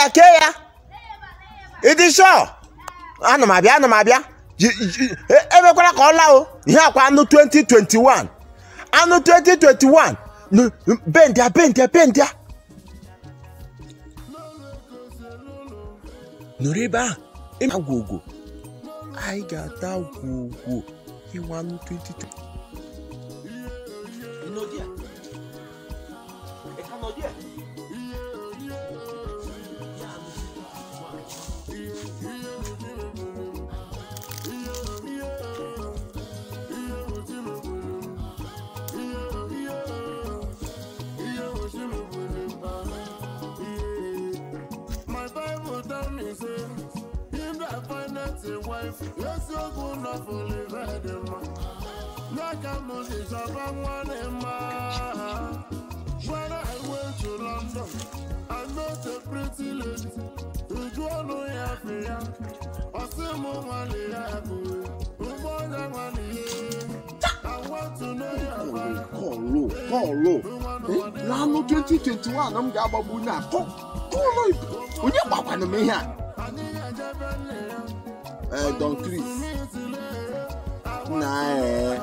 ya kee ya. Ịdị sure? Ana m abịa, ana m abịa. Emekwala ka ọ laa o. Ihe akwa anụ 2021. Anụ 2021. Bend ya, bend ya, bend ya. Nọrọ ebe ahụ. Ịma gwogwo. Anyị ga-ata gwogwo. Ịwa anụ 2021. Ị nọ there? Ị ka nọ there? My Bible tell me say, him that findeth a wife, eziokwu na fụlụ dị mma. Ya ka m ji chọba nwa dị mma. When I went to London, I met a pretty lady. Uju ọnụ ya fe ya, ọ sị m nwale ya agụụ, ụgbọ ọnya nwale ya. I want to know your father. Kọlụ, kọlụ. N'anụ 2021 m ga-agbagbu na kọlụ onye gbakwanụ m ihe a? Ee, Don Chris. Na ee.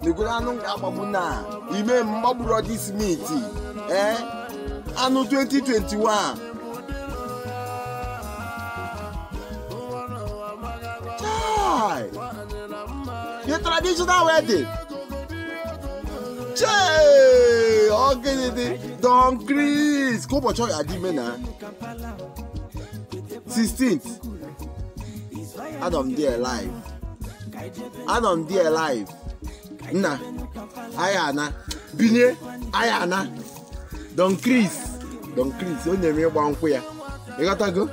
Negoro anụ m ga-agbagbu na ime m gbagburu this meat. Ee, anụ 2021. Chai! The traditional wedding. Chee! Ọ gịnị dị? Don Chris! Ka ụbọchị ọ ga-adị ime na 16th. Anọ m there live. Anọ m there live. Nna, anyị ana. Binye, anyị ana. Don Chris. Don Chris, o nyere m ịgba nkwụ ya. Ị ghọtago?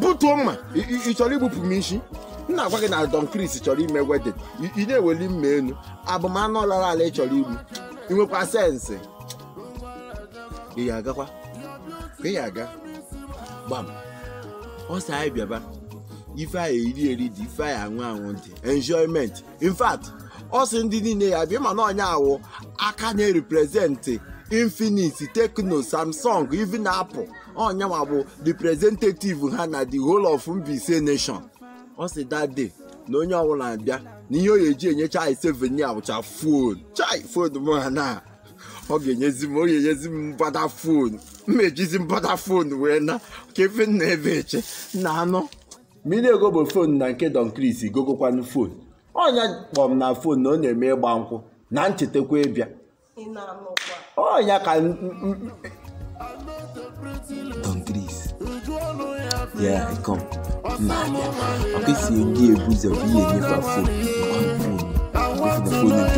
Butuo mma. Ị chọrọ igbupụ m isi? M na-agwa gị na Don Chris chọrọ ime wedding. Ị na-eweli mma elu. Abụmanụ lara ala ị chọrọ igbu. Ị nwekwa sense. Ị ya agakwa? Ka ị ya aga? Gbam. Ọ sị anyị bịaba. Ife anyị eri eri dị, ife anyị anwụ anwụ dị. Enjoyment. In fact, ọ sị ndị niile ya bịa ma na ọnya awụ aka na-represent Infinix, Tecno, Samsung, even Apple. Ọnya ma bụ representative ha na the whole of Mbaise nation. Ọ sị that day na onye ọbụla bịa na ihe ọ ga-eji enyecha anyị souvenir bụcha phone. Chai, phone m ha na ọ ga-enyezi m, ọ ga-enyezi m mbada phone. M ejizi mbada phone wee na ka efe m na-ebe eche na anụ. Mmiri ego bụ phone na nke Don Chris gogokwanụ phone. Ọnya kpọọ m na phone na ọ na-eme ịgba nkwụ na nchetakwa ịbịa. Ị na-anụkwa? Ọnya ka Don Chris. Yeah, I come. Nah, yeah. Okay, see, you give a booze of you and you phone. You come phone. If the phone